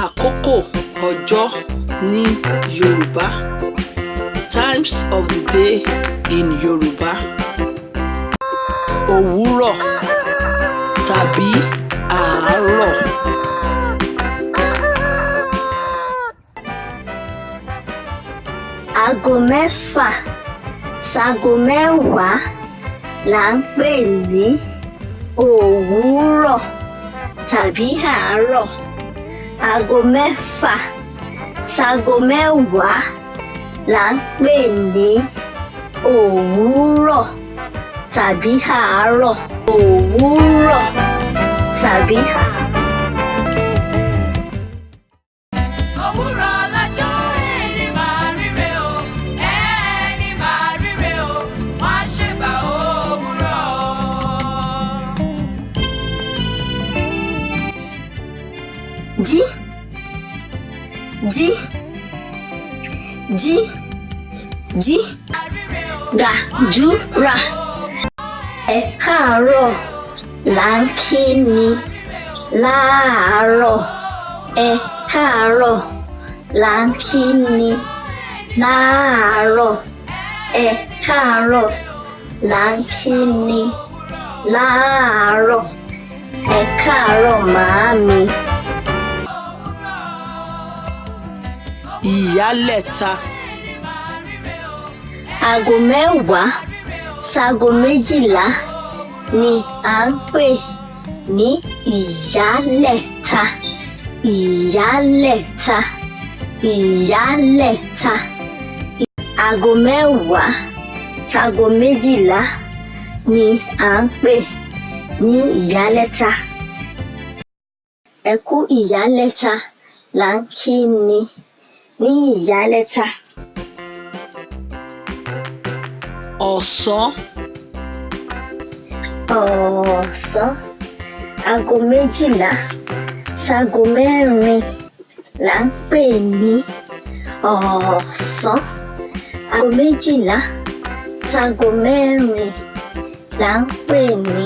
Àkókò ọjọ́ ní Yorùbá. Times of the day in Yorùbá. Òwúrọ̀ tàbí àárọ̀. Aago 6 ságo 10 là ń pè ní òwúrọ̀ tàbí àárọ̀. Aago 6 ságo 10 là ń pè ní òwúrọ̀ tàbí àárọ̀. Òwúrọ̀ tàbí àárọ̀. Òwúrọ̀ lọ́jọ́ ẹni máa ríre o, ẹni máa ríre o, wọ́n á ṣèbà òwúrọ̀ o. Jí, jí, jí, jí, gbàdúrà. Ẹ káàárọ̀ là ń kí ni láàárọ̀. Ẹ káàárọ̀ là ń kí ni láàárọ̀. Ẹ káàárọ̀ là ń kí ni láàárọ̀. Ẹ káàárọ̀ màámi. Ìyálẹ̀ta. Aago 10 ságo 12 ni à ń pè ní ìyálẹ̀ta. Ìyálẹ̀ta. Ìyálẹ̀ta. Aago 10 ságo 12 ni à ń pè ní ìyálẹ̀ta. Ẹ kú ìyálẹ̀ta là ń kí ni ní ìyálẹ̀ta. Ọ̀sán. Ọ̀sán. Aago 12 ságo 4 là ń pè ní ọ̀sán. Aago 12 ságo 4 là ń pè ní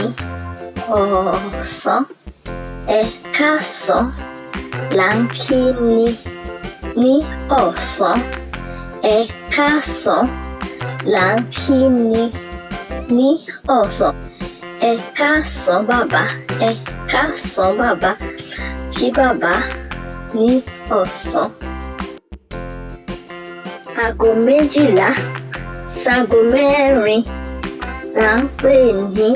ọ̀sán. Ẹ káàsán là ń kí ni ní ọ̀sán. Ẹ káàsán là ń kí ni ní ọ̀sán. Ẹ káàsán bàbá. Ẹ káàsán bàbá. Kí bàbá ní ọ̀sán. Aago 12 ságo 4 là ń pè ní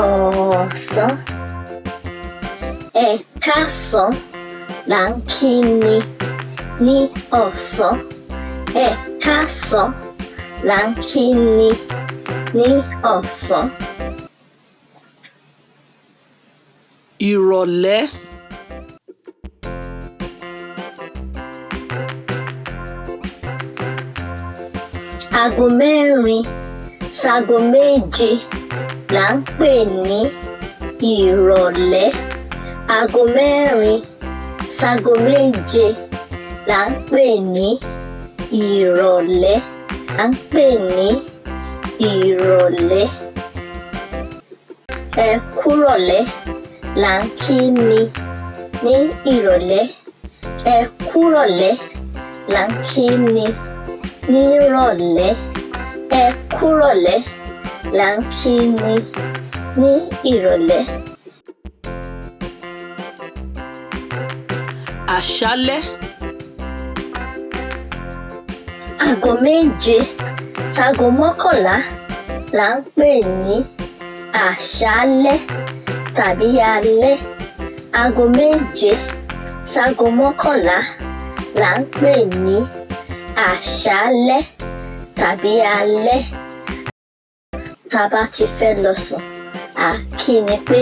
ọ̀sán. Ẹ káàsán là ń kí ni ní ọ̀sán. Ẹ káàsán là ń kí ni ní ọ̀sán. Ìrọ̀lẹ́. Aago 4 ságo 7 là ń pè ní ìrọ̀lẹ́. Aago 4 ságo 7 là ń pè ní ìrọ̀lẹ́. Là ń pè ní ìrọ̀lẹ́. Ẹ kúrọ̀lẹ́ là ń kí ni ní ìrọ̀lẹ́. Ẹ kúrọ̀lẹ́ là ń kí ni nírọ̀lẹ́. Ẹ kúrọ̀lẹ́ là ń kí ni ní ìrọ̀lẹ́. Àṣálẹ́. Aago 7 ságo 11 là ń pè ní àṣálẹ́ tàbí alẹ́. Aago 7 ságo 11 là ń pè ní àṣálẹ́ tàbí alẹ́. Tá a bá ti fẹ́ lọ sùn, à kí ni pé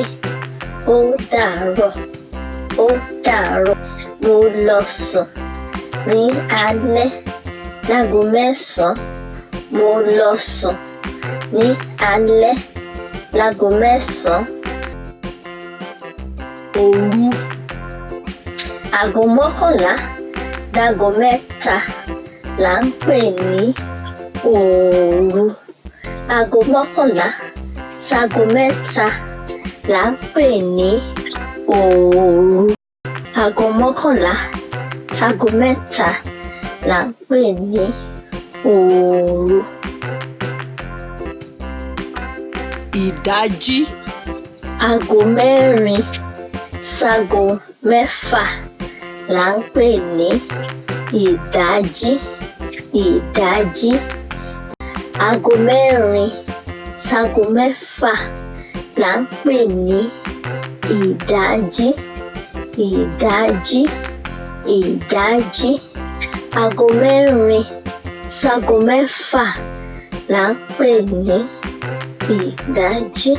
ó dàárọ̀, ó dàárọ̀. Mo lọ sùn ní alẹ́ láago 9. Mo lọ sùn ní alẹ́ láago 9. Òru. Aago 11 dáago 3 là ń pè ní òru. Aago 11 ságo 3 là ń pè ní òru. Aago 11 ságo 3 là ń pè ní òru. Ìdájí. Aago 4 ságo 6 là ń pè ní ìdájí. Ìdájí. Aago 4 ságo 6 là ń pè ní ìdájí. Ìdájí. Ìdájí. Aago 4 ságo 6 là ń pè ní ìdájí.